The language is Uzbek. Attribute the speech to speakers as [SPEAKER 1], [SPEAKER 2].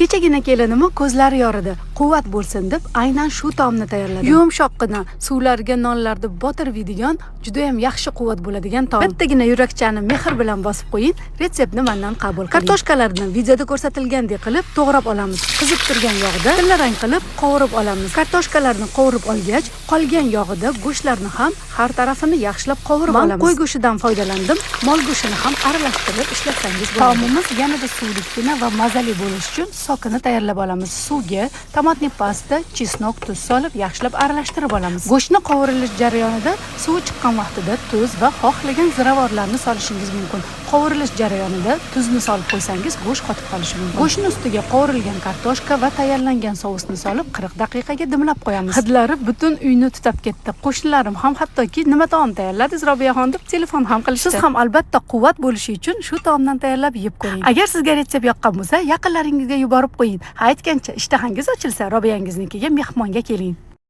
[SPEAKER 1] Kechagina kelinimni ko'zlari yoridi. Quvvat bo'lsin deb aynan shu taomni tayyorladim. Yumshoqqina, suvlarga nonlarni botirib yeydigan, juda ham yaxshi quvvat bo'ladigan taom. Bittagina yurakchani mehr bilan bosib qo'ying, retseptni mendan qabul qiling. Kartoshkalarni videoda ko'rsatilgandek qilib to'g'rab olamiz. Qizib turgan yog'da tillarang qilib qovurib olamiz. Kartoshkalarni qovurib olgach, qolgan yog'ida go'shtlarni ham har tarafini yaxshilab qovurib olamiz. Qo'y go'shtidan foydalandim, mol go'shtini ham aralashtirib ishlatsangiz bo'ladi. Taomimiz yanada suvlikkina va mazali bo'lishi uchun sokini tayyorlab olamiz. Suvga томатный pasta, чеснок, tuz solib yaxshilab aralashtirib olamiz. Go'shtni qovurilish jarayonida suvi chiqqan vaqtida tuz va xohlagan ziravorlarni solishingiz mumkin. Qovurilish jarayonida tuzni solib qo'ysangiz, go'sht qotib qolishi mumkin. Go'shtni ustiga qovurilgan kartoshka va tayyorlangan sousni solib 40 daqiqaga dimlab qo'yamiz. Hidlari butun uyni tutab ketdi. Qo'shnilarim ham hattoki "Nima taom tayyorladingiz, Robiyaxon?" deb telefon ham qilishdi. Siz ham albatta quvvat bo'lishi uchun shu taomdan tayyorlab yeb ko'ring. Agar sizga retsept yoqqan bo'lsa, yaqinlaringizga yuborib qo'ying. Ha, aytgancha, ishtahangiz ochilsa, Robiyangiznikiga mehmonga keling.